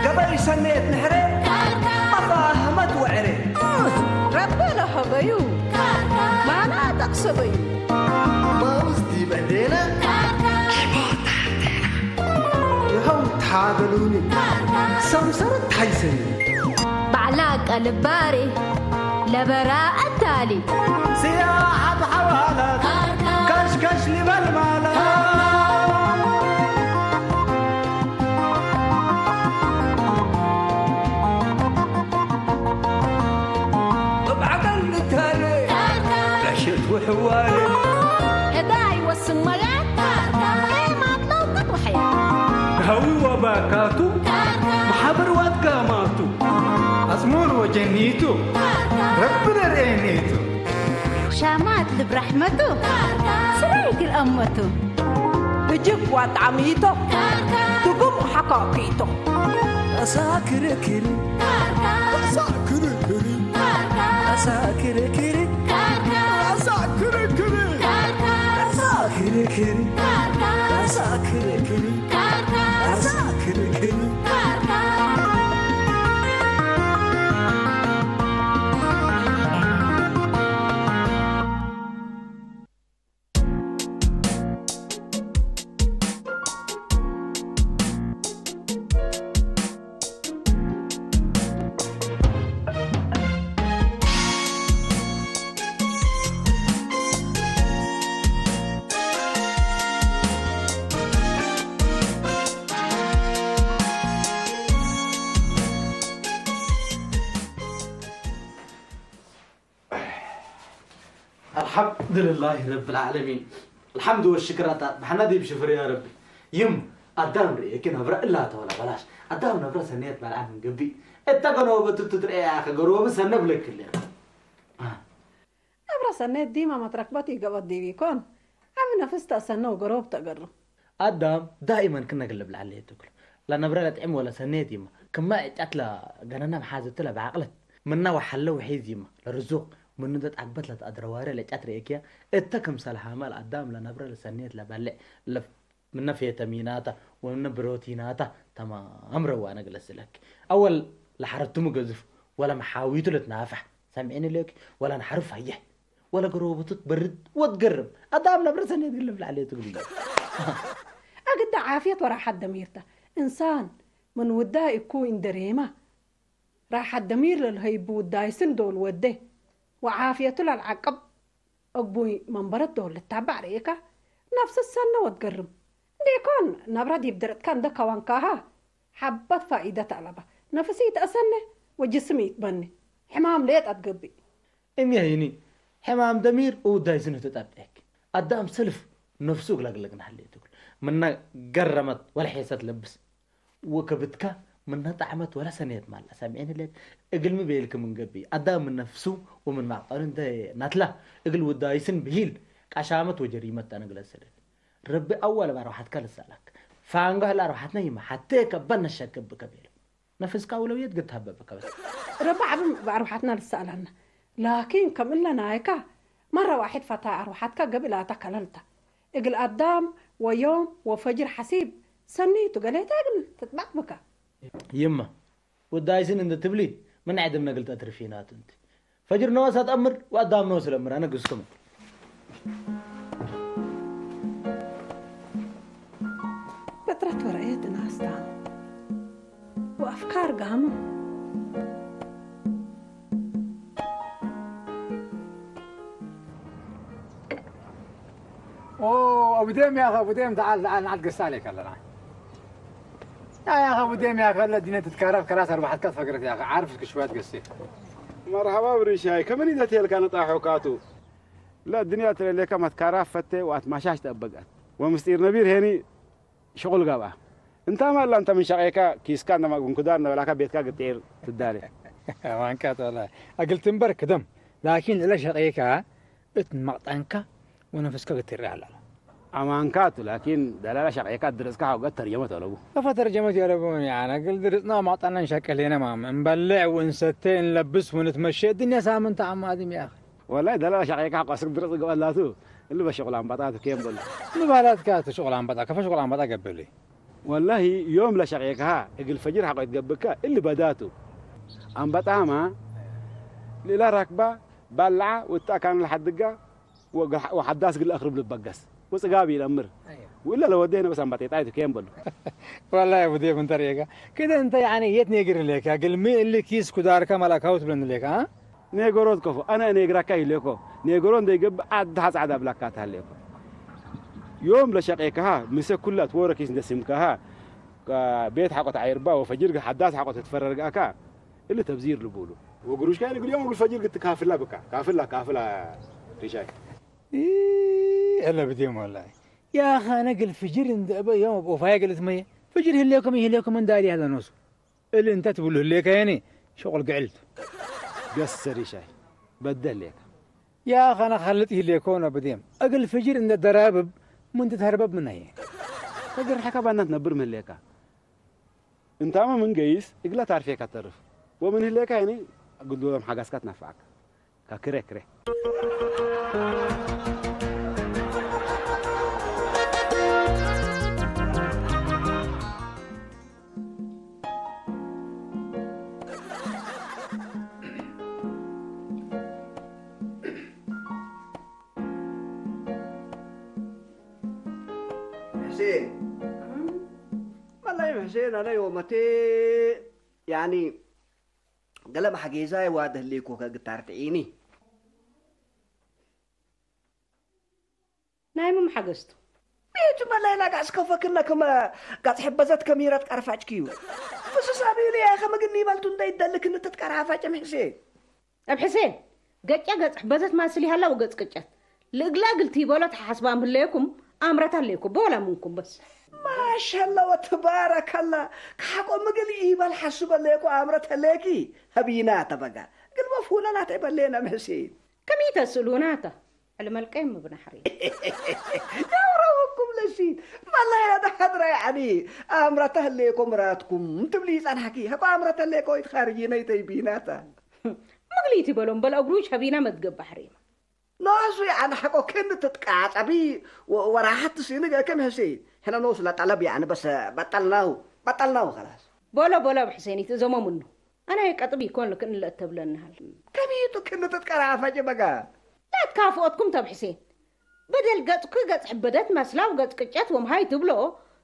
ገበይ ሰነየት ንሕረ ኣባ ኣሕመድ ወዕረ ረበለ ሀበዩ ማና ጠቅሰበዩ ማውስቲ በዴነ ይኸው ተሓበሉኒ ሰምሰረት ሓይሰኒ ባዕላ ቀልባሬ ለበራ ኣታሊ ስያ ኣብ ሓዋላት ካሽካሽ ሊበል ማለት እብ ዓቀል ንታለ ዕሸት ውሕዋለ እዳ ይወስን መያ ማጥለው ቅጥወሐያ ሃዊ ወባካቱ ማሓበር ዋትጋማቱ ኣጽሙር ወጀኒቱ ረቢ ነርእየኒቱ ሻማት ልብራሕመቱ ስራይ ግልአመቱ ብጅብ ዋጣዕሚቶ ትጉም ሓካኪቶ ኣሳ ክርክር ኣሳ ክርክር ኣሳ ክርክር ኣሳ ክርክር ኣሳ ክርክር ኣሳ ክርክር ኣሳ ክርክር ኣልሓምዱልላህ ረብል ዓለሚን ኣልሓምዱ ወሽክር ኣታ ብሓና ዲብ ሽፍር ያ ረቢ ይም ኣዳም ርእየኪ ነብረ እላ ተወላ በላሽ ኣዳም ነብረ ሰነየት በልዓ ምን ገቢ እተ ገነወበቱ ትትርእያ ከገርወብ ሰነ ብለክል ነብረ ሰነየት ዲማ መትረክበት ይገበት ዲብ ይኮን ዓብ ነፍስ ተእሰነ ወገርወብ ተገርም ኣዳም ዳኢመን ክነግልብ ለዓለ የትክሉ ለነብረ ለጥዕም ወለ ሰነየት ይማ ክማ ዕጫት ለገነና መሓዝት ለበዓቅለት ምና ወሓለ ውሒዝ ይማ ለርዙቅ ምኑ ተጣግበት ለተኣድረዋሪ ለጫት ርእክያ እተ ክምሰል ሃመል ኣዳም ለነብረ ለሰንየት ለበልዕ ምነ ፌተሚናታ ወምነ ብሮቲናታ ተማም ረዋነ ግለስለክ ኣወል ለሓረቱሙ ገዝፍ ወለ መሓዊቱ ልትናፋሕ ሰምዒኒ ለክ ወለ ንሓርፍ ሃየሕ ወለ ገረወበቱ ትበርድ ወትገርም ኣዳም ነብረ ሰንየት ግልፍ ለዓለ ትግሉ ኣግዳ ዓፍየት ወራሓት ደሚርታ እንሳን ምን ውዳይ እኩ ኢንደሬማ ራሓት ደሚር ለልሀይቡ ውዳይስን ዶል ወዴ ወዓፍየቱ ለልዓቅብ እግቡይ መንበረት ዶል ልታባዕ ርእካ ነፍስ ሰነ ወትገርም እንዴኮን ነብረ ዲብ ድርጥካ እንደ ከዋንካሃ ሓበት ፋኢደት ኣለባ ነፍስ ይትአሰነ ወጅስም ይትበኒ ሕማም ሌጥ ኣትገብእ እምየህይኒ ሕማም ደሚር እውዳይስን ህትጠብጠክ ኣዳም ሰልፍ ነፍሱ እግለግለግን ሃለ ትብል ምና ገረመት ወላ ሔሰት ለብስ ወከብትካ ምና ጣዕመት ወላ ሰነየት ማላ ሰምዔን ህሌት እግልሚ ቤልክ ምን ገቢ ኣዳም ምን ነፍሱ ወምን ማዕቀኑ እንተ ናትላ እግል ውዳይስን ብሂል ቃሻመት ወጀሪመት ኣነግለሰደት ረቢ ኣዋል ባርባሓትካ ልሳላክ ፋንጋ ህላ ኣርባሓትና ይማ ሓቴ ከበን ነሸክብ ከቤለ ነፍስካ ውለውየት ግድ ሃበበ ከበስ ረቢ ዓብም ብኣርባሓትና ልሳላና ላኪን ከም እለ ናይካ መረ ዋሒድ ፈታ ኣርባሓትካ ገብእላታ ከለልታ እግል ኣዳም ወዮም ወፈጅር ሓሲብ ሰኒቱ ገሌታ ግን ትጥባቅ ብካ ይማ ውዳይስን እንደ ትብሊ ምን ዕድም ነግልጠ ትርፊናቱ እንት ፈጅር ነወስ ኣትኣምር ወኣዳም ነወስ ለምር ኣነ ግስኩም ፍጥረት ወረአየት እናስታ ወኣፍካር ጋሙ ኦ፣ ابو ديم يا اخي، ابو ديم، تعال، تعال، نعد قصة عليك، الله، تعال. لا يا اخي، ابو ديم يا اخي، خلي الدنيا تتكهرب، خلاص اربحتك فقرت يا اخي، عارف كل شوية قصة. مرحبا بريشاي، كم من اذا تيل كانت احوكاتو. لا الدنيا ترى لك ما تكهرب فتة وات مشاش تبقت. ومستير نبير هني شغل قبا. انت ما الا انت من شقيكا كيسكا انما قنكدار ولا كا بيتكا قطير تداري. ማንካት ወላ ኣግል ትንበር ክደም ላኪን እለ ሸቂካ እት መቅጠንካ ወነፍስካ ክትርኢ ኣላ ኣማንካቱ ላኪን ደላላ ሸቂካ ድርጽካ ሐውገት ተርጀመት ኣለቡ ከፈ ተርጀመት የለቡን ያነ እግል ድርጽና መቅጠና እንሸቀሌነ ማም እንበልዕ ወእንሰቴ እንለብስ ወንትመሸ እድንያ ሳምንት አማድም ያኸ ወላይ ደላላ ሸቂካ ቆስክ ድርጽ ገበላቱ እሊ በሽቁል አንባጣ ትኬም በሉ ምባላትካ ትሽቁል አንባጣ ከፈ ሽቁል አንባጣ ገብልይ ወላሂ ዮም ለሸቄከሃ እግል ፈጅር ሐቆ ይትገብከ እሊ በዳቱ። አንበጣማ ልእላ ራክባ ባልዓ ወጣ ካን ለሐድጋ ወሐዳስ ግል አኽርብ ልበገስ ወጽጋብ ይለምር። ወላ ለወዴ ነብስ አንበጤጣይቱ ኬን በሉ። ወላሂ አቡ ዴም እንተ ርኤካ ክደ እንተ ያኒ የት ኔግር ሌካ ግል ሚ እሊ ኪስ ኩዳርከ መላካው ትብለን ሌካ አ? ኔገሮት ከፎ አነ ኔግራካ ይሌኮ ኔገሮ እንደይገብ አድሃ ጻዕዳ ብላካ ታሌኮ። ዮም ለሸቄከሃ ምሰ ኩላት ወረኪስ እንደስምከሃ ቤት ሐቆት ዓይርባ ወፈጅር ሐዳስ ሐቆት ትፈረርጋካ እሊ ተብዚር ልቡሉ። ወግሩሽካ ንግል ዮም እግል ፈጅር ግት ካፍላ ብካ ካፍላ ካፍላ ሪሻይ። ኢ፣ እለ ብዴም ወላሂ። ያኻ ነግል ፍጅር እንደ እበ ዮም ኦፋያ ገለት መየ ፍጅር ህሌኩም ይህሌኩም እንዳሪ ያለ ኖሱ። እል እንተ ትብሉ ህሌካ የኔ ሸቁል ግዕልቱ። ገሰ ሪሻይ በደሌካ። ያኻ ነኻልጥ ይህሌኮ ነ ብዴም እግል ፍጅር እንደ ደራብብ ምን ትትሀርበብ ምናየ። ፈጅር ሐካ ባና ትነብር ምህሌካ። እንታመ ምን ገይስ እግላ ታርፌካ ተርፍ። ወምን ህሌካ የኔ ግዱሎም ሐጋስካ ትናፍዓካ። ካክሬ ክሬ። ሕሴን መላይ ሕሴን ኣነ ዮመቴ ያኒ ገለ ማሕጌዛ የዋደህሌኮ ከግታር ትዒኒ ናይ ምም ሓገዝቱ ቤቱ መላይና ጋስ ከፈክና ከመ ጋጽ ሕበዘት ከሚራት ቀርፋጭ ክዩ ፍስስ ኣቢሉ ያ ከመግኒ ይበልቱ እንደ ይደልክ ንትትቀራፋጭ ምሕሴ ኣብ ሕሴን ገጫ ገጽ ሕበዘት ማስል ይሃላ ወገጽ ቅጨት ልእግላግል ትይበሎ ተሓስባ ምህለየኩም ኣምረት ኣለይኩም በወላ ምንኩም በስ ማሻላ ወተባረከላ ካቆ ምግል ይበል ሓስበለይኩ ኣምረት ኣለይኪ ሀቢና ተበጋ ግልበ ፉለላት ኣይበለየና ምሕሴን ከመይ ተስእሉና እታ ዕልመልቀይም ብናሕሪ ያውረወኩም ለሲ ማላ ያዳ ሓድራ ያዕኒ ኣምራታ ህለየኮ ምራትኩም ትብሊ ይጸናሕኪ ሀኮ ኣምራታ ህለየኮ ይትኻርጂ ነይተይ ቢናታ ምግሊት ይበሎም በል እግሩ ሸቢና መትገብ ባሕሪ ናሱ ያዕኒ ሓቆ ክንድ ትጥቃጸቢ ወራሓት ሲንገ ከም ሕሲ ሕነ ኖስ ለጠለብ ያዕኒ በስ በጠልናው በጠልናው خلاص በሎ በሎ ኣብ ሕሴኒት እዘሞ ምኑ ኣነ ቀጥብ ይኮን ልክን ለእተብለንሃል ከቢቱ ክንጥጥ ቀራፈጭ በጋ ላትካፍኦትኩም ተብ ሕሴን በደል ገጽኩ ገጽ ሕበደት መስላው ገጽ ቅጨት ወምሃይ ትብሎ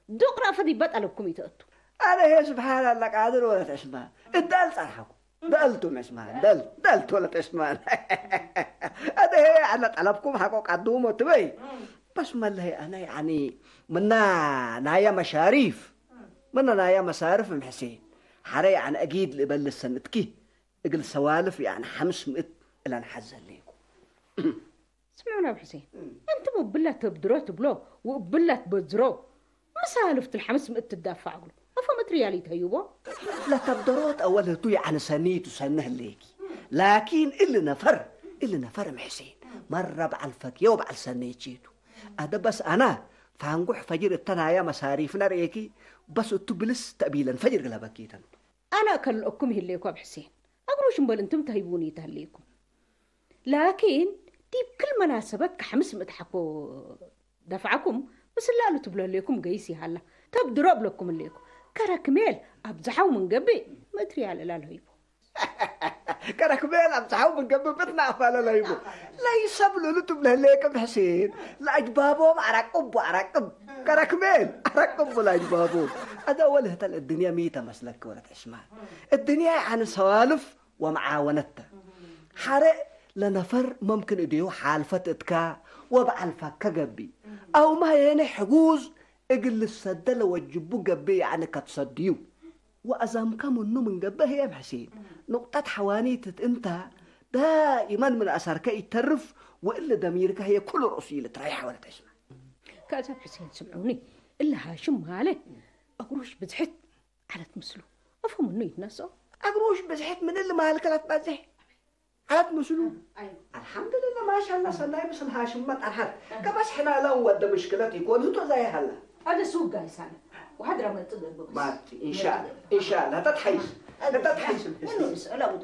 ዱቅ ረእፍድ ይበጠልብኩም ይተእቱ ኣነ ሄ ስብሓን ኣላ ቃድር ወለት ዕስማ እዳል ጸርሓኩ ደልቱ ዕስማ ደል ደልቱ ወለት ዕስማ ኣነ ሄ ኣላ ጠለብኩም ሓቆ ቀድሞ ትበይ በስ መለሄ ኣነ ያኒ ምና ናያ መሻሪፍ ምና ናያ መሳርፍ ምሕሴ ሓረ ያኒ ኣጊድ ልእበል ሰንትኪ እግል ሰዋልፍ ያኒ ሓምስ ምእት እላን ሓዘለይኩ ስምዑና ብሕሴን፣ ኣንቱም እብላ ተብድሮ ትብሎ ወእብላ ትበዝሮ፣ መሳልፍት ልሓምስ ምእት ትዳፋዕ እግሉ፣ ኣፎ ምእት ሪያል ይትሀይቦ? ለተብደሮት አወል ህቱ ያዕኒ ሰኒቱ ሰነ ህሌኪ። ላኪን እሊ ነፈር፣ እሊ ነፈር እም ሕሴን፣ መረ በዓል ፈክየ ወበዓል ሰኔቼቱ። አደ በስ አና ፋንጉሕ ፈጅር እተ ናያ መሳሪፍና ርኤኪ፣ በስ እቱ ብልስ ተእቢለን ፈጅር ግለበኪ ተንቱ። ኣነ እከልኦኩም ይህሌኩ ኣብ ሕሴን፣ እግሩሽ እምበል እንትም ተሂቡኒ ይተህሌኩም። ላኪን ዲብ ክል መናሰበት ከሓምስ ምእት ሓኮ ደፍዓኩም፣ ምስላሉ ትብሎ ህሌኩም ገይስ ይሃላ፣ ተብድሮ እብለኩም ህሌኩ። ከረክሜል ኣብዝሓው ምን ገብእ ምእት ሪያል እላል ሀይቡ። ከረክሜል ኣብዝሓው ምን ገብእ ምእት ናእፋለ ለይቡ። ለይሰብ ልሉ ትብሎ ህሌክም ሕሴን፣ ለአጅባቦም አራቅቡ አራቅብ። ከረክሜል አራቅቡ ለአጅባቦም። አደ ወልህተል እድንያ ሚተ መስለክ ወለት ዕስማን። እድንያ ያዕኒ ሰዋልፍ ወመዓወነተ። ሐረ ለነፈር መምክን እዴሁ ሓልፈት እትካ ወበዓል ፈከ ገብእ። አውማ የነ ሕጉዝ እግል ልሰደ ለወጅቡ ገብእ ያዕኒ ከትሰድዩ። ወአዛምከ ምኑ ምን ገብእ ህየም ሕሴን። ኑቅጠት ሐዋኒት እት እንተ ዳኢመን ምን አሰርከ ኢተርፍ ወእሊ ደሚርከ ህየ ኩሉ ርእሱ ኢልትረይሐ ወለት ዕስማን። ከእዛብ ሕሴን ስምዑኒ፣ እሊ ሃሽም ማለ እግሩሽ ብዝሕት ዓለት ምስሉ። እፎ ምኑ ይትነስኦ? እግሩሽ ብዝሕት ምን እሊ ማልከ ለትበዝሕ ዓለት ምስሉ። አልሐምዱሊላ ማሻላ ሰናይ ምስል ሃሽም መጠርሐት። ከበስ ሕና ለው ወደ ምሽክለት ይኮን ህቶ ዛይ ሃላ። አደ ሱቅ ጋይሳለ። ወሐድራ መጥገብ በስ። ማቲ ኢንሻአላ ኢንሻአላ ተትሐይስ ተትሐይስ ምኑ ይስአላ ወደ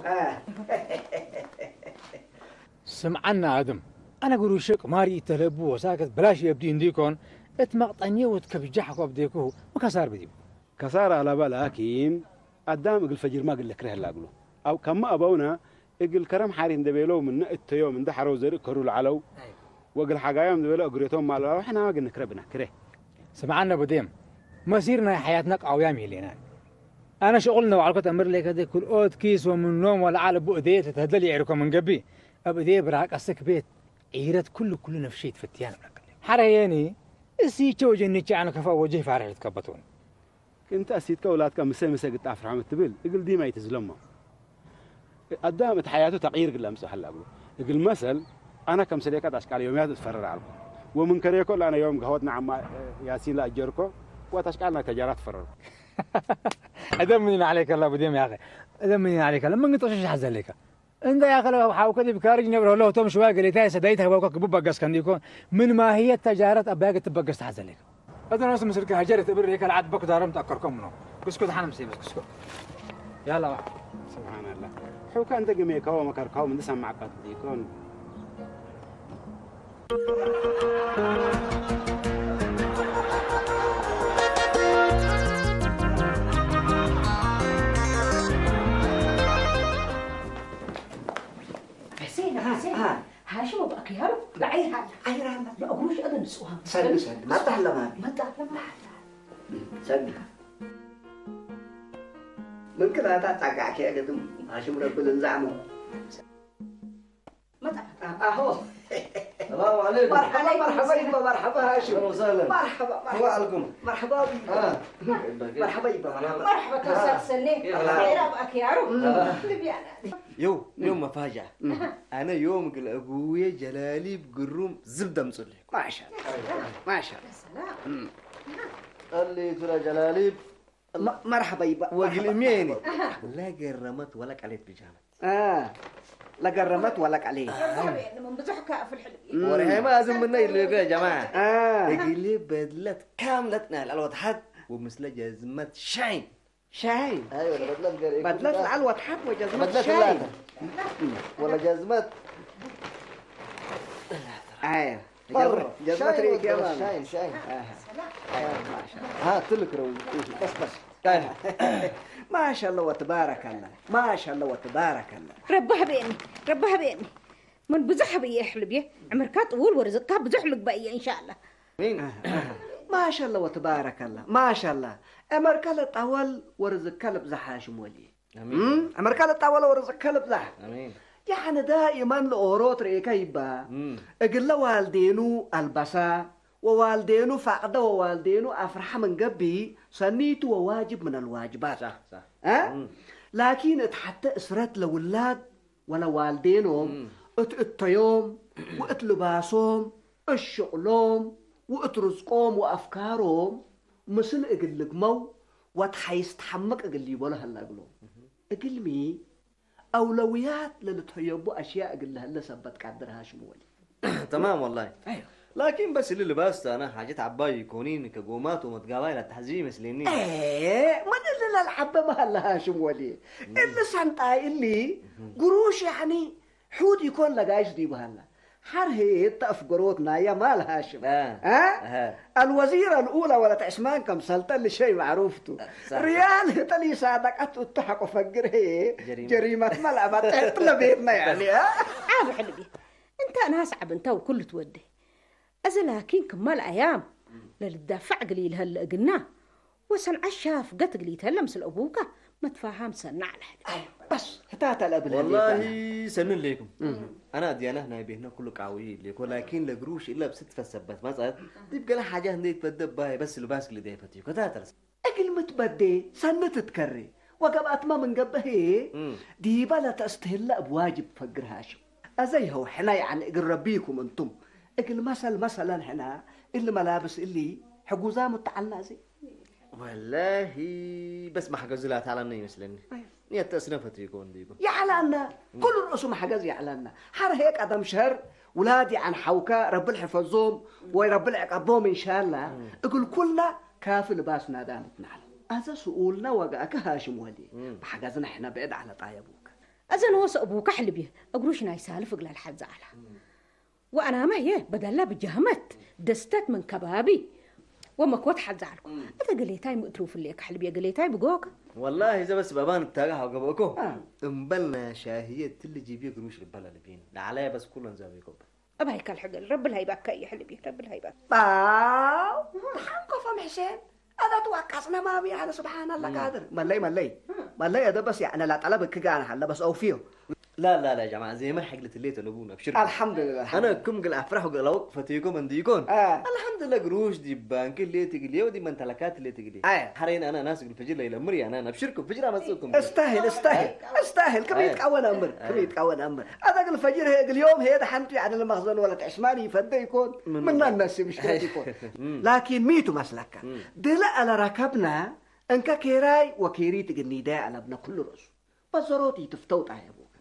ስምዓና ኣድም፣ ኣነ ግሩሽ ቅማሪ ተለቡ ወሳከት በላሽ የብዲ እንዲኮን እት መቕጠኒ ወት ከብጃሕ ኮብ ዴኩ መካሳር ብዲቡ። ከሳር አላባ ላኪን አዳም እግል ፈጅርማ እግል ለክረህ ላግሎ። አው ከማ አበውና እግል ከረም ሓሪ እንደ ቤለው ምነ እተዮም እንደ ሐረው ዘርኢ ከሩ ለዓለው ወእግል ሓጋዮም ዝበለ እግሬቶም ማለዋ ሕና ግን ንክረ ብና ክረ። ስምዓና ቡዴም፣ መሲር ናይ ሓያትና ቃውያም የሌና። ኣነ ሽቑል ነባዕልኮ ተምር ለይከደ ኩልኦት ኪስ ወምኖም ወለዓል እቡ እዴ ተተህደል የዕርኮ መንገቢ ኣብ እዴ ብራቀስክ ቤት ዒረት ኩሉ ኩሉ ነፍሸ ይትፈትያ ንብለክ። ሓረየኒ እሲቸ ወጀኒቸ ኣነ ከፋ ወጀህ ፋርሕ ልትከበትውን። ክንቲ ኣሲትካ ውላድካ ምሰ ምሰ ግጣ ፍርሖም እትብል እግል ዲማ ይትዝለሞ። ኣዳም እቲ ሓያቱ ተቕይር ግላ ምጽእ ሓላ እግሉ። እግል መሰል ኣና ከም ሰሌካ ኣሽቃል ዮምያት እትፈረር ኣልኩ። ወምን ከሬኮ ላነ ዮም ገሆት ንዓማ ያሲን ላእጀርኮ ወት ኣሽቃል ናይ ተጃራት ፈረር። እደምኒን ዓለይከ ላ ቡዴም ያኸ። እደምኒን ዓለይከ ላ። ምን ግጦሽ ሓዘ ለካ። እንደ ያኸለ ሓውከ ዲብ ካርጅ ነብር ሆሎ ቶም ሽዋ ገሌታ ሰዳይት ሃባውካ ክቡ በገስ ከንዲኮ ምን ማህየት ተጃረት ኣባያ ግትበገስ ተሓዘ ለካ። እዘ ነፍስ ምስልከ ሀጀር ትብር የከል ዓድ በክ ዳረም ተኣከርኮም ነው። ክስኩ ተሓነ ምሰይ በስ ክስኩ። ያላ ዋ። ስብሓንላ። ሕውካ እንተ ግሜካዎ መከርካዎ ምንዲ ሰማዕካ ትዲኮን። حسين، حسين، ها. هاشم أبو أكيارو، بعير هذا. عير هذا. يا أبوش أدم سوها. سلم، سلم. ما تعلم هذه. ما تعلم هذه. سلم. من كذا تتعقع كي أقدم هاشم رب الإنزعمه. ما تعلم. أهو. السلام عليكم. مرحبا، عليكم مرحبا السلام. يبا، مرحبا هاشم. أهلا وسهلا. مرحبا، مرحبا. هو عليكم. مرحبا بيبا. آه. مرحبا يبا، مرحبا. مرحبا، آه. توسع سنة. يلا. عير أبو أكيارو. آه. لبيانا. يو، يوم مفاجأة. أنا يوم قل أبوي جلالي بقروم زبدة مصلي. ما شاء الله. ما شاء الله. يا سلام. قال لي ترى جلالي م-، مرحبا يبا. وقل مرحبا، أميني. مرحبا. لا قرمت ولا قليت بجامة. آه. لا قرمت ولا قليت. من بزح كاف الحلو. ورحمة أزم منا يلقى يا جماعة. آه. قل لي بدلت كاملة نال الوضحات ومثل جزمة شاين. شاي. ايوه، بدلت قال إيه؟ بدلت العلوة تحت وجزمة بدلت شاي. ثلاثة. ولا جزمة؟ ايوه. جزمة شاي ريك يا ولا مان. شاي، شاي. آه. آه، ما شاء الله. ها، تلك روي. بس، بس. طيب. ما شاء الله وتبارك الله. ما شاء الله وتبارك الله. ربها بيني، ربها بيني. من بزح بيه حلبيه، عمرك طول ورزقك بزح لك بقى إن شاء الله. مين؟ ما شاء الله وتبارك الله، ما شاء الله. عمرك لطول ورزقك لبزح هاشم ولي. أمين. مم؟ عمرك لطول ورزقك لبزح. أمين. يعني دائما لأوروت ريكا يبا. مم. እግለ ዋልዴኑ ኣልበሳ፣ ወዋልዴኑ ፋቕደ ወዋልዴኑ ኣፍርሐ ምን ገብእ ሰኒቱ ወዋጅብ ምን ኣልዋጅባት። صح، صح. እ? مم. ላኪን እት ሐተ እስረት ለውላድ ወለዋልዴኖም እም። እት እተዮም ወእት ልባሶም፣ እት ሽቕሎም ወእት ርዝቆም ወአፍካሮም ምስል እግል ልግመው ወትሓይስ ተሐምቅ እግል ሊበሎ ሀላ እግሎም። እግልሚ አውለውያት ለልትሀየቡ አሽያእ እግል ለሀለ ሰበት ቃድር ሃሽም ወሊ። تمام والله. أيوة. ላኪን በስ እሊ ልባስ ተ አነ ሓጀት ዐባይ ኢኮኒን፣ ከጎማት ወመትጋባይ ለአተሐዝዩ ይመስሌኒ። ኤ፣ ምን እሊ ለልዓበ መሀለ ሃሽም ወሊ። እሊ ሰንጣይ እሊ ግሩሽ ያዕኒ ሑድ ኢኮን ለጋይሽ ዲቡ ሀላ። ሐር ህዬ እተ አፍገሮት ናየ ማል ሃሽም። አ፣ አ? አሀ። አልወዚር አልኡላ ወለት ዕስማን ከም ሰልጠ እሊ ሸይ ማዕሩፍቱ። አ፣ ሳሕ። ርያል ህተ ሊሳደቀት እቱ ሐቆ ፈግር ህዬ ጀሪመት። ጀሪመት መልአ መጠጥ ለቤትና ያዕኒ፣ አ? ዓብ ሕልቢ። እንተ ናስ ዓብ እንተ ወኩሉ ትወዴ። እዚ ላኪን ክመል አያም ለልዳፈዕ እግል ኢልሀለ እግልና፣ ወሰን ዐሻፍ ገት እግል ኢተለ ምስል አቡከ መትፋሃም ሰናዕ ለህለ። አይ፣ በስ፣ ህታተ ለብል ወላሂ ህሌት አነ። ሰኒ እሌኩም። እም። አነ አድያናህ ናይ ቤትና ኩሉ ቃዊ እሌኮ፣ ላኪን ለግሩሽ እለ ብስትፈት ሰበት መጸት፣ ዲብ ገለ ሓጃት እንዴ ይትበደ ባይ በስ ልባስ እግል ዳይፈትዩ። ከታተል። እግል ምትበዴ ሰኒ ትትከሬ ወገብአትመ ምን ገብአ ህዬ እም። ዲበ ለተእስትህለ እብ ዋጅብ ፈግር ሃሽም። አዘ ይሀው ሕነ ያዕኒ እግል ረቢኩም እንቱም። እግል መሰል መሰለን ሕነ እሊ መላብስ እሊ ሕጉዛም እተዐልና አዘ። ወላሂ በስ መሕገዙ ላተዐለነ ይመስለኒ። አይ። ንየት ተእስነ ፈትዩ ይኮን ዲጉ። የዐላና፣ ኩሉ ርእሱ መሕገዝ የዐላና። ሐር ህዬ ቀደም ሸህር ውላድ የዐን ሐውከ ረብል ሕፈዞም ወይ ረብል ዕቀቦም እንሻላ እግል ኩልና ካፊ ልባስ ናዳም እትነዐል። አዘ ስኡልና ወገአከ ሃሽም ወልዬ፣ እም። ብሐገዝነ ሕነ ብዕድ ዐለ ጣየቡከ። አዘ ንወስ አቡከ ሕልብዬ፣ እግሩሽ ናይ ሳልፍ እግለ ልሐዝ ዐላ። ወአናመ ህዬ በደለ ብጃህመት ደስተት ምን ከባቢ ወመክወት ሓዛልኩ። እተ ገሌታይ ምእትሩ ፍልየ ካሕልብ የገሌታይ ብጎክ። والله إذا بس بابان التاجة حاجة بقوكو. آه. امبلنا شاهية تل جيبي قروش البلا لبين. لا عليا بس كلن زابيكو. أبهاي كالحقل. رب الهيبة كي يحلبي. رب الهيبة. باو. تحنكو فم حسين. هذا توقع صنمامي على سبحان الله قادر. ملي، ملي. ملي هذا بس يعني لا طلب كجانا حلا بس أوفيه. لا، لا، لا يا جماعة، زي ما حق لتليت لبونا، أبشركم. الحمد لله. أنا كم قل أفرح وقل أوقف فتيكم عنديكم. آه. الحمد لله، قروش دي بانك اللي تقلي، ودي من تلكات اللي تقلي. آه. حرين أنا ناس قل فجر ليلة مري، أنا، أنا أبشركم، فجر أنا سوكم. استاهل، استاهل، آه. استاهل، كم آه. يتكون أمر، كم آه. يتكون أمر. هذا قل فجر هي قل يوم هي ده حنتي على المخزن ولا تعشماني يفدى يكون. من من الله. الناس مش يكون. مم. لكن ميتوا مسلكة. مم. دي لا على ركبنا، إنك كيراي وكيري تقني ده على ابن كل رأس. بزروتي تفتوت يا أبوك.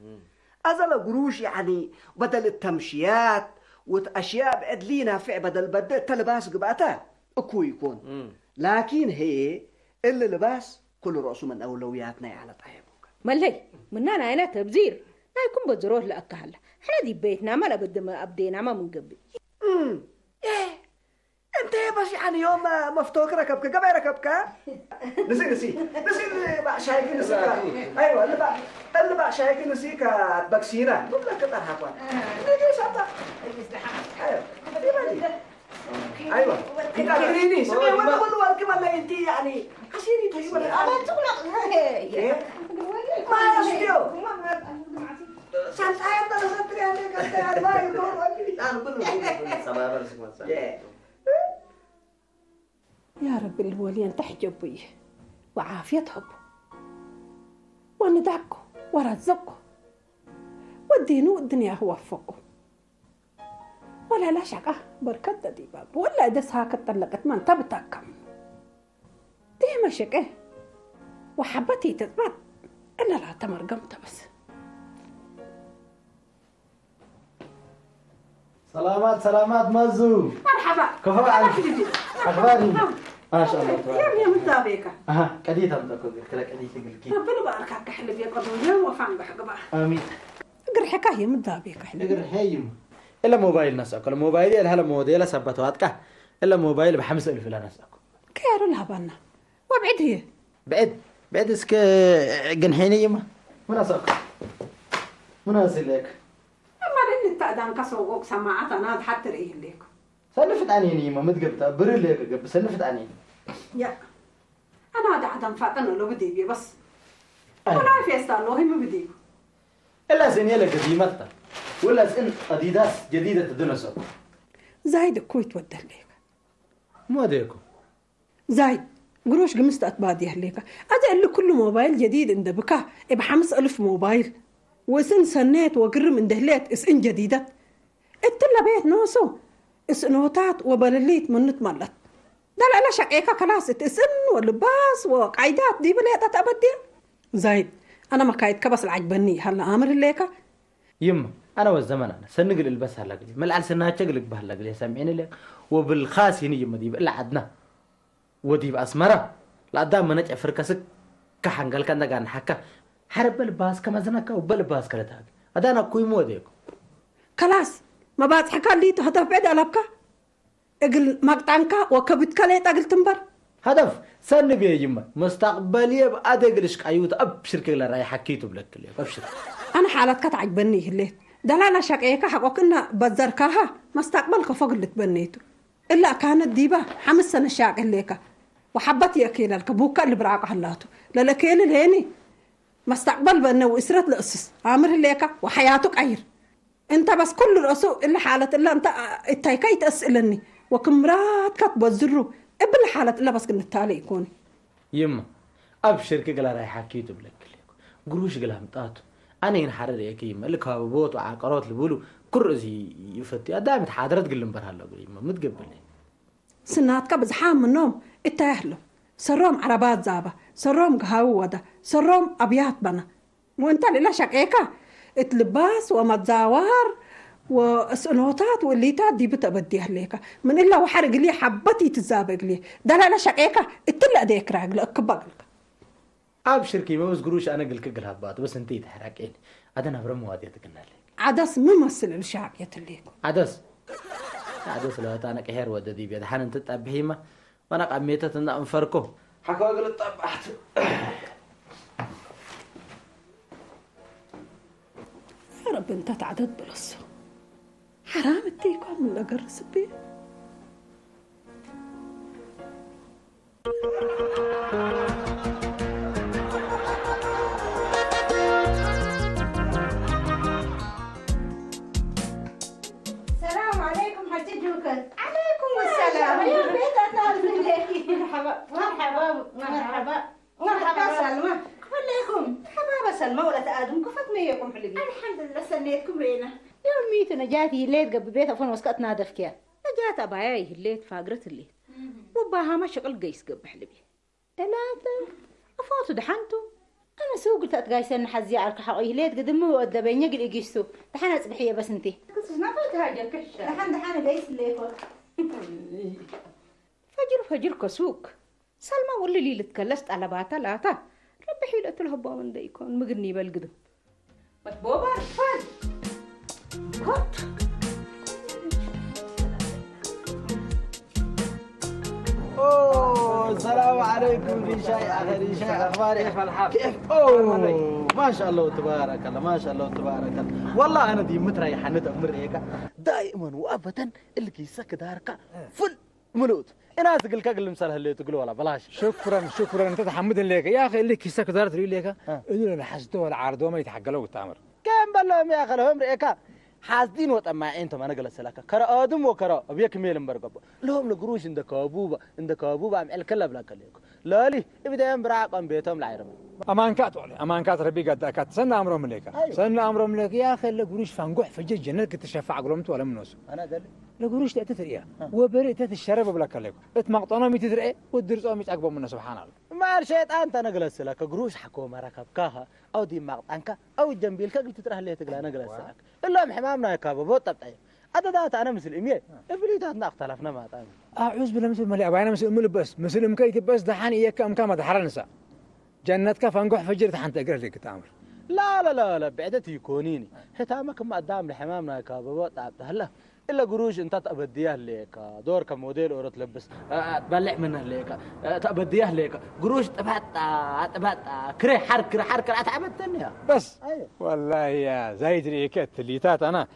أزل قروش يعني بدل التمشيات وتأشياء بعد لي نافع بدل بدل تلباس قبعتها. أكو يكون. لكن هي اللي لباس كل رأسه من أولوياتنا على طيبوك. ملي، منا ناينا تبزير. نايكم بزروت لأكهلا. حنا دي بيتنا ما لبد ما أبدينا ما من قبل. إيه. أنت بس يعني يوم مفتوك ركبك، قبل ركبك. نسي، نسي، نسي بقى شايك نسيك. أيوة، اللي بقى، اللي بقى شايك نسيك بكسينا. قلت لك كتر حقوة. نجي سبا. أيوة. أيوة. أنت تريني، سمي ولا ولا ولا كمان لا أنت يعني. عشيري تري ولا. أنا تقول إيه؟ ما يستيو. سالت أيام ده سالت يعني كنت يعني ما يقول. أنا كله سبب رسمت. يا رب الولي أنت حجبي وعافية حب وندعكو ورزقو والدين والدنيا هو فوقو. ولا لا شقة بركة دي باب ولا دس هاك تطلقت ما أنت بتاكم. دي ما شقة وحبتي تثبت إلا لا تمرقم تبس. ሰላማት ሰላማት ማዙ። መርሓባ። ከፋ መርሓባ ዓሊ። ክልል። ኣኽባሪ። ኣም። ማሻኣላህ፣ ተባረክ። የም የም ዛቤካ። ኣሃ፣ ቀዲት ኣምጠኮ፣ ግልክለ ቀዲት ግልኪ። ረቢ ንባርካ ክሕልፍ የቀዱ የም ወፋን ብሕግባ። ኣሚን። እግር ሕካ የም ዛቤካ ሕልፍ። እግር ሄይም። እለ ሞባይል ነስአኮ፣ ሞባይል የልሃለ ሞዴለ ሰበት ዋጥቃ። እለ ሞባይል ብሓምስ እልፍ እለ ነስአኮ። ከያሩ ለሃባና። ወብዕድ ህየ። ብዕድ፣ ብዕድ እስከ ግን ሐይነ ይማ። ምን ኣሳክ? ምን ኣስለክ? أما لن تأذن كسوق سماعات أنا حتى ريه ليك. سلفت عني يما متقبتا بري ليك قب سلفت عني. يا. أنا هذا عدم فاتن لو بدي بي بس. أي. ولا في استان لو هم بدي. إلا زين يلا قديمتا. ولا زين أديداس جديدة تدنسو. زايد كويت ودليك. ما ديكو. زايد، قروش قمست أتبادي هليكا. أدي اللي كل موبايل جديد عند بكا، إبحمس ألف موبايل. وإسن سنيت وقرم عند هليت إسن جديدة. اتلا بيت نوسو. إسنوتات وبلليت منت ملت. ده لا لا شقيقة خلاص، إسن ولباس وقايدات دي بليت أتبدي. زايد، أنا ما كايد كبس العجبني، هلا أمر هليكا. يما، أنا والزمن أنا، سنقل البس هلا قلي. ملعل سناتشق لك بهلا قلي، سامعين لك. وبالخاص هني يما دي، إلا عدنا. ወዲ ብኣስመራ ለኣዳም መነጭ ፍርከስክ ከሓንገልካ እንደጋን ሓካ ሓረ በልባስ ከመዝነካ ወበልባስ ከለታክ ኣዳና ኩይሞ ወዴኩ። ከላስ መባጽሕካ ሊቱ ሀተፍ ብዕድ ኣለብካ እግል ማቅጣንካ ወከብትካ ለየጣግል ትንበር። ሀደፍ ሰኒ ብየ ይመ መስታቅበልየ ብኣደ እግል እሽቃዩት ኣብ ሽርክ ለራይ ሓኪቱ ብለክል እየ ኣብ ሽርክ። ኣነ ሓላትካ ተዓጅበኒ ይህሌት ደላላ ሻቀየካ ሓቆክና በዘርካሃ መስታቅበል ከፎግ ልትበነይቱ። እላ ካነት ዲባ ሓምስ ሰነ ሻቅ ህሌካ ወሓበት የእኬለልከ ቡካ ልብራቅ ህላቱ ለለኬልል ሄኒ መስተቅበል በነ ወእስረት ለእስስ ኣምር ህሌካ ወሓያቱ ቀይር። እንተ በስ ኩሉ ርእሱ እለ ሓለት እለ እንተ እታይካ ይትአስእለኒ ወክምራትካ ትበዝሩ እብል ሓለት እለ በስ ክንታለ ይኮኒ። ይማ ኣብ ሽርክ ገላ ራይ ሓኪ ትብለክል እኮ። ግሩሽ ግላ ምጣቱ። ኣነ ይን ሓረር እየ ከይመ እልካ ቦት ዓቀሮት ልብሉ ኩር እዚ ይፈቱ ኣዳምት ሓድረት ግልምበር ሃሎ ግሪማ ምትገብለይ። ስናትካ ብዝሓም ምኖም እታይ ኣህሎ። ሰሮም ዓረባት ዛባ፣ ሰሮም ግሃዊ ወዳ፣ ሰሮም ኣብያት በና። ወእንተ ሌላ ሸቄካ እት ልባስ ወመዛዋር ወስእኖታት ወእሊታት ዲብ ተበዲ ኣህሌካ። ምን እላ ወሐር እግልየ ሐበት ኢትዛበ እግልየ። ደላላ ሸቄካ እትለ እደየክራ እግለ እክባ እግልካ። ኣብ ሽርኪ መብዝ ግሩሽ ኣነ ግልክ ግል ሃባቱ በስ እንት ይትሕራቄን ኣደን ኣብረ መዋድየት ግናለ። ዓዳስ ምን መስል እልሻቅ የትሌኩ። ዓዳስ ዓዳስ ለወጣነ ቀሄር ወደ ዲብ የድሓን እንት ጠብሒማ መረቕ ኣብ ሜተት እናእንፈርኩ ሓኮ እግሪ ጠባሕት። ረቢ እንተ ተዓደት በለሶ። ሓራም እተይኳ ምን ነገር ስቤ። ሰላም ዓለይኩም ሓጂ ጆከር። ዓለይኩም ሰላም። ቤት ኣታልፍለኪ። መርሓባ፣ መርሓባ፣ መርሓባ። መርሓባ ሰልማ። ከመይ ኣለኩም? መርሓባ ሰልማ ወለት ኣድም ክፈት መየኩም ሕልቢ። ኣልሓምዱሊላህ ሰነየትኩም ርኢና። ዮም ሚቱ ነጃት ይሌት ገብእ ቤት ኣፎን ወስቀት ናደፍኪያ። ነጃት ኣባያ ይህሌት ፋግረት ህሌት። ወባ ሃማ ሽቕል ገይስ ገብእ ሕልቢ። ደላት ኣፋቱ ደሓንቱ። ኣነ ሰው ግልታት ጋይሰን ሓዚ ዓልካ ሓቆ ይህሌት ግድም ወደበኛ ግል እጊስቱ። ደሓን ኣጽብሕየ በስ እንቲ። ክስና ፈት ሃጀር ክሕሻ። ደሓን ደሓን ገይስ ሌኮ። ፈጅር ፈጅር ከሱክ። ሰልማ ውልል ኢልትከለስ ጠለባታ ላታ። ረብሕ ኢለ እትልህቦም እንደ ይኮን ምግኒ ይበል ግድም። መትቦባር ፋል። ኮት። أوه، السلام عليكم ريشاي، أخي ريشاي، أخبارك؟ كيف الحال؟ كيف؟ أوه، ما شاء الله تبارك الله، ما شاء الله تبارك الله. والله أنا دي متريحة نتأمر هيك. دائما وأبدا الكيسة كدارك فل ምሉእቱ። እና ዝግልካ ግልምሰል ህለዩ ትግል ወላ በላሽ። ሽኩረን ሽኩረን እንተ ተሓምድ ህለየከ ያኸ እሊ ኪሰ ክዛር ትርኢ ህለየከ እሉ ለሓስዶ ወላ ዓርዶመ ይተሓገለው ግታምር። ከም በሎም ያኸ ለሆም ርእካ ሓስዲን ወጠማዒን ተማነ ገለሰላካ ከረኦድም ወከረ እብየ ክሜል እምበር ገቦ ለሆም ለግሩሽ እንደ ከቡባ እንደ ከቡባ ኣምዕል ከለ ብላከ ለየኩ ለሊ እብደም ብራቆም ቤቶም ለዓይረም። ኣማንካ ትወለ ኣማንካ ትረቢ ጋዳካ ሰና ኣምሮም ለካ ሰና ኣምሮም ለካ ያኸ ለግሩሽ ፋንጎሕ ፈጀ ጀነት ክትሸፋ ዓግሎም ትወለ ምኖሱ። ኣና ደሊ ለጉሩሽ ተእቲ ትርእያ ወበሪ እተ ትሸረብ እብለካ ኣለኩ እት መቅጠኖም ይትትርኤ ወድርጾም ይጻግቦም ምነ ስብሓን ኣላ። ማር ሸይጣን ተነግለስለከ ግሩሽ ሓኮ መረከብካኸ ኣው ዲብ ማቅጣንካ ኣው ጀንቢልከ እግል ትጥረህ ለየ ትግላ ነግለስለከ እሎም ሕማም ናይ ካበቦ ጠብጠየ ኣደዳት ኣነ ምስል እምየ እብሊታትና ኣክተላፍነ ማጣሚ። ኣዑዝ ብለ ምስል መሊ ኣባይነ ምስል እምል በስ ምስል እምከ ይትበስ ደሓን እየከ እምካ መድሓረ ንሳ ጀነትካ ፈንጎሕ ፈጅር ተሓንተ እግረ ለግትኣምር። لا لا لا لا بعدت يكونيني هتامك ما دام لحمام نايكا بابا تعبت هلا إلا قروش أنت تأبديها ليك دور كموديل أورت لبس تبلع منها ليك تأبديها ليك قروش تبعت تبعت كري حر كري حر كري تعبتني يا بس أيوة. والله يا زايد ريكت اللي تات أنا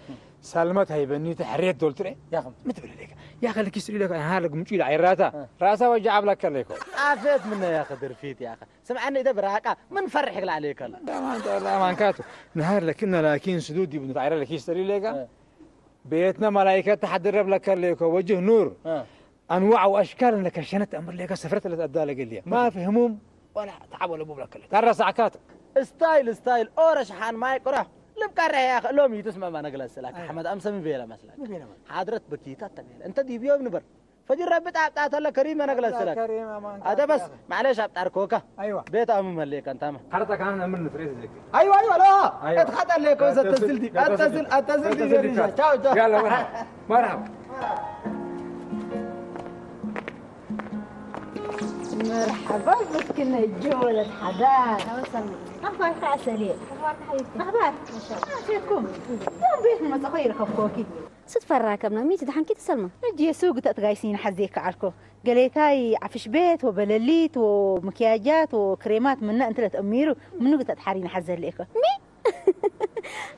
سلمت هاي بني تحريت دول تري يا أخي متبل ليك يا أخي لك يسري لك أنا هالك مجيل عيراتا راسا وجع عبلك ليكو عافيت منه يا أخي درفيت يا أخي ስምዓኒ እደ ብራቃ ምን ፈርሕ ግላ ዓለይከ ማንካቱ ነሃር ለክነ ላኪን ስዱድ ይብኑ ታይረ ለኪ ስተሪ ሌጋ ቤትነ መላይከት ተሓድረብ ለከ ሌኮ ወጅህ ኑር ኣንዋዕ ወአሽካል እንደ ከሸነት ኣምር ሌጋ ሰፍረት ለተአዳ ለገልየ ማፊ ህሙም ወላ ተዓብ ወለቡብ ለከለ ታረሳዕካት ስታይል ስታይል ኦረ ሸሓን ማይ ቅረሕ ልብ ቀረሕ ያኸ ሎም ይትስመማ ነግለስላክ ሓመድ ኣምሰ ምን ቤለ መስላክ ሓድረት በኪታት ተቤለ እንተ ዲብዮም ንበር ፈጅር ረቢ ጣጣ ተለ ከሪም ነግለ ሰላት አደ በስ ማዕለሽ አብጣር ኮካ አይዋ ቤት አሙ መለከ እንታማ ሐረታ ካን ነምር ንፍሬት ዘክ አይዋ አይዋ ላ እትኸጠለ ኮ ዘተስልቲ አተስል አተስልቲ ቻው ቻው ያላ መርሐባ መርሐባ مرحبا بك نجولة حداد. أخبارك عسلية؟ أخبارك حبيبتي؟ أخبار؟ عافيتكم؟ يوم بيت ما تغير خفوكي. ستفرع كم نميت دحن كي تسلمى. نجي سوق تتغايسين حزيك عركو. قليتاي عفش بيت وبلليت ومكياجات وكريمات منا انت لتأميرو منو قد تحرين حزر ليكو. مي؟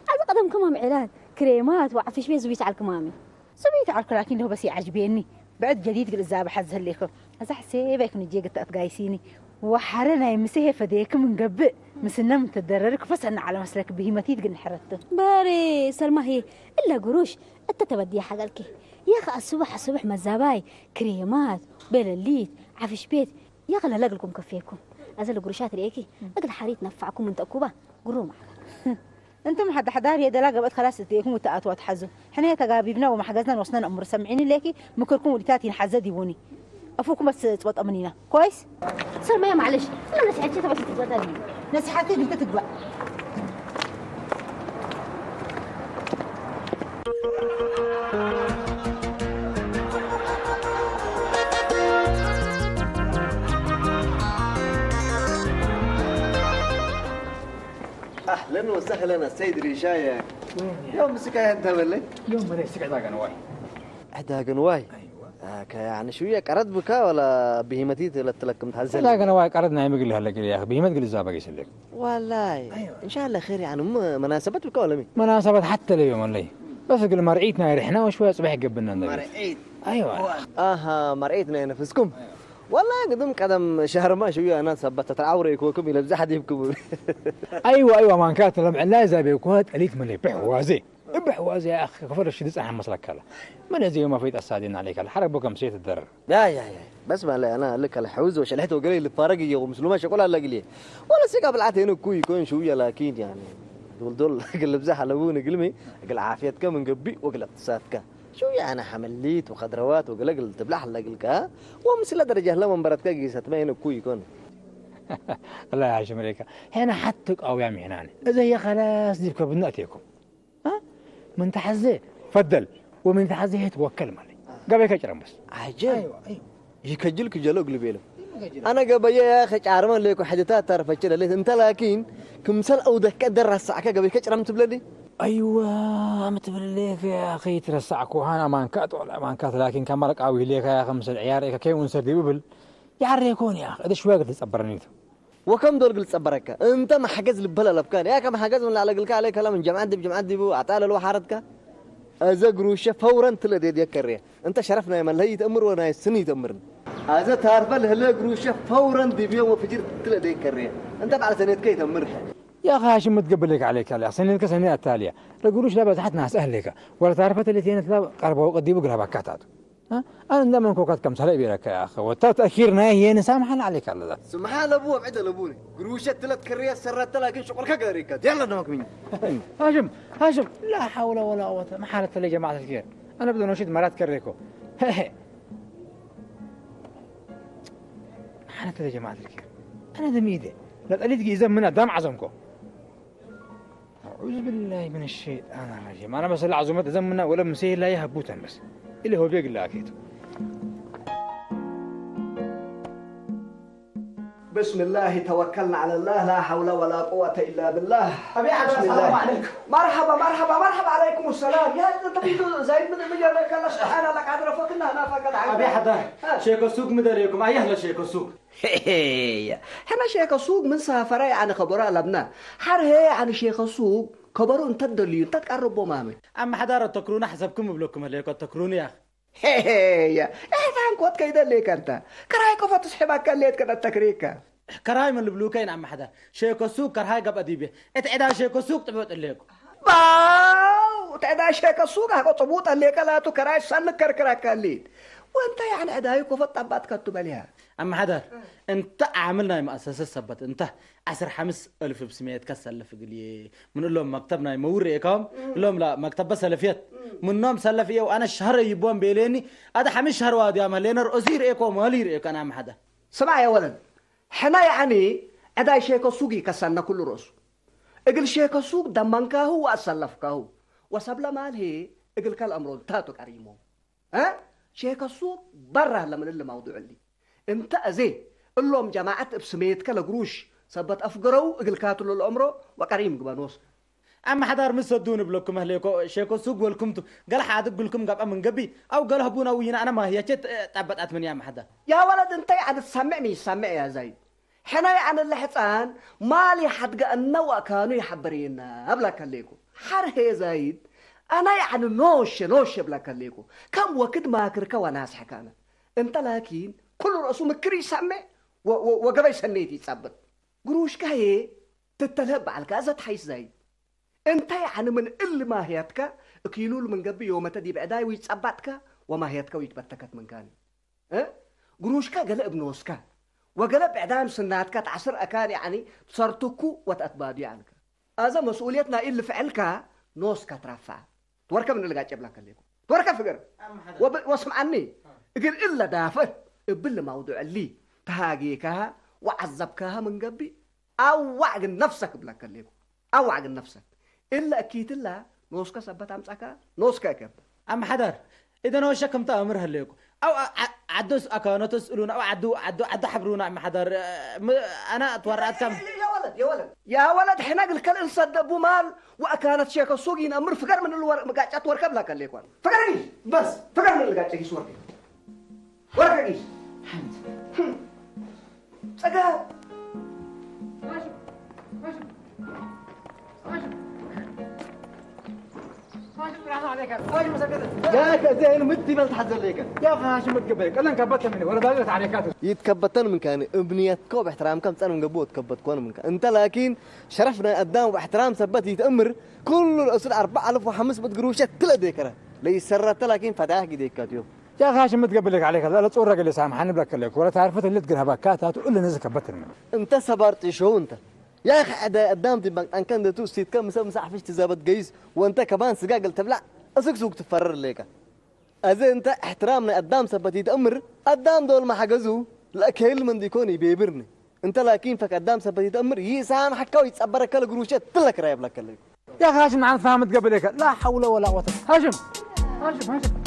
هذا قدم كمام علاج كريمات وعفش بيت زويت على الكمامي. سويت عركو لكن له بس يعجبيني. بعد جديد قل الزابة حزر ليكو. أزح سيبك نجي قد تتغايسيني. وحرنا يمسيه فديك من قبل. مسنا متدررك فسنا على مسلك بهمتي تقن حرته. باري سلمى هي إلا قروش. እተተበድየ ሓገልኪ ያኸ ኣስቡሕ ኣስቡሕ መዛባይ ክሬማት በለሊት ዓፍሽ ቤት ያኸ ለለግልኩም ከፌኩም ኣዘ ለጉርሻት ርእኪ እግል ሓሪት ነፋዕኩም እንተ እኩባ ግሩም ዓገል እንቱም ሓዳሕዳር የደላ ገብአት ከላስ እትኤኩም እተኣትዋ ትሓዙ ሕነ ተጋቢብና ወማሕገዝና ንወስና ነእምሩ ሰምዒኒ ሌኪ ምክርኩም ውዲታት ይንሓዘ ዲቡኒ أفوكم بس تبطأ منينا كويس؟ سلمى يا معلش أنا نصيحتي تبغى تتبطل نصيحتي قلت تقبل أهلا وسهلا السيد ريشايا يوم مسكها انت ولا؟ يوم ما يسكع ذاك نواي. ذاك نواي. ከ يعني شوية ቀረድ ብካ ወላ ብሂመት ለትለክም ትሓዘ لا كان واي قرض نايم قال هلا قال يا اخي بهمت قال زابا قيس لك والله ان شاء الله خير يعني م- مناسبة ብካ ወላ مي مناسبة حتى اليوم اللي بس قال مرعيتنا رحنا وشوية صبح قبلنا النبي مرعيت ايوه اها مرعيت ናይ ነፍስኩም والله قدم ቀደም شهر ما شوية انا ሰበት ተዓውረ ይኮኩም ኢለ ብዛሕ ዲብኩም ايوه ايوه ما كانت لم علاي زابي كوات اليت من بحوازي بحوازي يا اخي كفر الشديد انا مسلك هلا من زي ما فيت اسادين عليك الحرب بكم سيت الدرر ያ ያ ያ በስ ማለ ኣና ልክ ኣለ ሕውዝ ወሸልሕት ወገለ ልፋረግ እየኹ ምስሉማ ሸቆል ኣላ ግልየ ወላ ሲጋ ብልዓት የነ እኩ ይኮን ሽውያ ላኪን ያኒ ዶልዶል ግል ብዛሕ ኣለቡ ንግልሚ እግል ዓፍየትከ ምን ገቢ ወግል እቅትሳትከ ሽውያ ኣነ ሓመሊት ወኸድረዋት ወገለ ግል ትብላሕ ኣላ ግልካ ወምስለ ደረጃ ህለ መንበረትከ ጊሰትመ የነ እኩ ይኮን الله يا شمريكا هنا حتى قوية معناني إذا هي خلاص دي بكبنا أتيكم ها من تحزي فدل ومن تحزي هي توكل مالي قبل كجرم بس عجل ይከጅል ክጀሎ እግሉ ቤሎ ኣነ ገበየ ከጫርመ ለይኮ ሕድታት ተርፈች ለሌት እንተ ላኪን ክምሰል ኣውደከ ደራሳዕከ ገበይ ከጭረም ትብለኒ أيوة عم تبليك يا أخي ترسعكو هانا مانكات ولا مانكات لكن كمرق أوي ليك يا خمس العيار إيكا كي ونسر دي ببل يعريكون يا أخي إذا شوية قد تصبرني ወከም ዶል ግል ጸበረካ እንተ ማሕገዝ ልበል ኣለብካ ያከ ማሕገዝ ምን ላዕለ ግልካ ኣለ ከላ ምን ጀምዓት ዲብ ጀምዓት ዲቡ ኣጣለል ወሓረትካ እዘ ግሩሸ ፈውረን ትለ ዴድ የከርየ እንተ ሸረፍ ናይ መለይ ይተእምር ወናይ ስኒ ይተእምርን ኣዘ ታርፈ ለህለ ግሩሸ ፈውረን ዲብዮም ወፍጅር ትለ ዴድ ከርየ እንተ በዓል ሰኔትከ ይተምር يا أخي هاشم ما تقبل لك عليك عليها سنتك سنة التالية لا قروش لا بزحت ناس أهلك ولا تعرفت اللي تينت لا قربوا قديبوا قلها بكاتات ها أنا عندما نكون قد كم سلي بيرك يا أخي وتتأخير ناهي نسامح عليك على ذا ስምሓ ለቡ ኣብዕደ ለቡኒ ግሩሸ ትለ ትከርየ ሰረተ ላኪን ሽቁልካ ገሪካ ዲያላ ደመክምኝ هاشم هاشم لا حول ولا قوة ما حالة لي جماعة الخير أنا بدي نشيد مرات كريكو حالة لي جماعة الخير أنا دميدي لا تقليد إذا من دام عزمكو أعوذ بالله من الشيطان الرجيم أنا بس العزومة إذا منا ولا مسيه لا يهبوتن بس اللي هو بيقول لك ብስምላህ ተወከልና ዓለላህ ላ ሓውላ ወላ ቁወተ ኢላ ብላህ أبي حاج السلام عليكم መርሓባ መርሓባ መርሓባ ዓለይኩም ሰላም ያ ተቢቱ ዘይድ ምን ምን ያለካ ላ ስብሓን ኣላ ቃድረ ፈክና ናፋቀት أبي حدار شيكو سوق مدريكم أيه لا شيكو سوق ሕና ሼከ ሱቅ ምን ሳፈራ ያዕኒ ከበሮ ኣለብና ሓር ሄ ያዕኒ ሼከ ሱቅ ከበሮ እንተ ደልዩ እንተ ትቀርቦ ማመ أما حدار التكرونة حسبكم بلوكم هليكو التكرونة يا أخي ሄሄየ እሕታን ኮት ከይደልየካ እንተ ክራይ ኮፈ ትስሕባካ ሌት ከነ ተክሪካ كراي من البلوكين أما حدا شيكو سوق كرهاي قب أديبي اتعدا شيكو سوق تبعت إليكو ባው ተዕዳ ሸከ ሱቅ ኣቆ ጽቡጥ ኣሌካ ላቱ ከራይ ሳልክ ከርክራካ ሌት ወንታ ያዕኒ ዕዳዩ ኮፈ ጣባት ከቱ በልያ أما حدار أنت عامل ناي مؤسسة سبت أنت عسر حمس ألف بسمية كسلف قلي من لهم مكتب ناي موري إيكم لهم لا مكتب بس سلفيت منهم سلف إيه وأنا الشهر يبون بيليني هذا حمش شهر وادي أما لينر أزير إيكم ولير إيكم أنا أما حدا ስማዕ የወለድ ሕና ያዕኒ ዕዳይ ሼከ ሱግ ይከሰነ ኩሉ ርእሱ እግል ሼከ ሱግ ደመንካሁ ወአሰለፍካሁ ወሰብለ ማልሄ እግል ከልአምሮ እንታቱ ቀሪሞ እ ሼከ ሱግ በራ ለምን እልም አውዱዕሊ እንተ እዜ እሎም ጀማዓት እብ ስሜትከ ለግሩሽ ሰበት አፍገረው እግል ካትሎ ለአምሮ ወቀሪም ግበኖስ أما حدار مسدون بلوكم أهليكو شيكو سوق والكمتو قال حادق قلكم قبع من قبي أو قال هبونا وينا أنا ما هي شت طبت أتمنى أما حدا ያ ወለድ እንተ ያዕኒ ትሰምዕ ምን ይሰምዕ እያ ዛይድ ሕና ያዕኒ ለሕፃን ማል ይሓድገ እነ ወእካኑ ይሓበርየና እብላ ከሌኩ ሓር ሄ ዛይድ ኣና ያዕኒ ኖሸ ኖሸ እብላ ከሌኩ ከም ወክድ ማክርከ ወናስሕካነ እንተ ላኪን ኩሉ ርእሱ ምክር ይሰምዕ ወገበይ ሰኔት ይጸብጥ ግሩሽካዬ ትተልህብ በዓልካ እዘ ትሓይስ ዛይድ እንተ ያዕኒ ምን እል ማህያትካ እኪሉል ምን ገብእ ዮመተ ዲብ ዕዳይ ውይጸባጥካ ወማህያትካ ውይትበተከት ምንካኒ እ ግሩሽካ ገለ እብ ኖስካ ወገለ ብዕዳም ስናትካ ተዓስር አካን ያዕኒ ትሰርትኩ ወተአትባዱ ያዕልካ አዘ መስኡልየት ናይ እል ፍዕልካ ኖስካ ትራፋ ትወርከ ምን ልጋጨ ብላ ከሌኩ ትወርከ ፍገር ወስምዓኒ እግል እለ ዳፈት እብል ማውዱዕ እሊ ተሃጌካሃ ወዓዘብካሃ ምን ገብእ አዋዕ ግን ነፍሰክ እብለከ ሌኩ አዋዕ ግን ነፍሰክ እለ እኪትላ ኖስከ ሰበት አምጻካ ኖስከ እከብ አመሓዳር እደ ነወሸ ከምታ አምር ሀሌኩ አው ዓዶስ አካኖቶስ እሉና አው ዓዱ ዓዱ ዓዱ ሐብሩና አመሓዳር አና ትወራአት ከም የወለድ የወለድ ያ ወለድ ሕነ ግልከል እንሰደቡ ማል ወአካነት ሼከ ሱጊን አምር ፍገር ምን ልወር ጋጫት ወርከብ ላከሌኳን ፍገር በስ ፍገር ምን ልጋጨ ጊስ ወርከ ወረቀ ጊሽ ሓንቲ ጸጋ يا أخي زين مدي بل تحزن ليك يا أخي هاشم متقبل قال لك بطل مني ولا باقي تعليقات يتكبتن من كان ابنيتك باحترام كم تنم قبوت كبت كون من كان انت لكن شرفنا قدام واحترام ثبت يتأمر كل الأصول أربعة ألف وخمسمية قروشة تلا ديكرة ليس سرت لكن فتاح قديك كاتيو يا أخي هاشم متقبل لك عليك لا لا تصور رجل سامحني بلك لك ولا تعرف اللي تقرها بكات هاتو إلا نزك بطل مني انت صبرت شو انت يا أخي حدا قدام دي بنك أن كان ده تو سيت كم مسا مسا حفش تزابط جيز وانت كمان سجاجل تبلع أسك سوق تفرر ليك أزي انت احترامنا قدام سبت يتأمر قدام دول ما حجزوا لا كيل من ديكوني بيبرني انت لكن فك قدام سبت يتأمر يسام حكاو يتصبر كل قروشة تلك رايب لك اللي يا أخي هاشم عن فهمت قبل هيك لا حول ولا قوة هاشم هاشم هاشم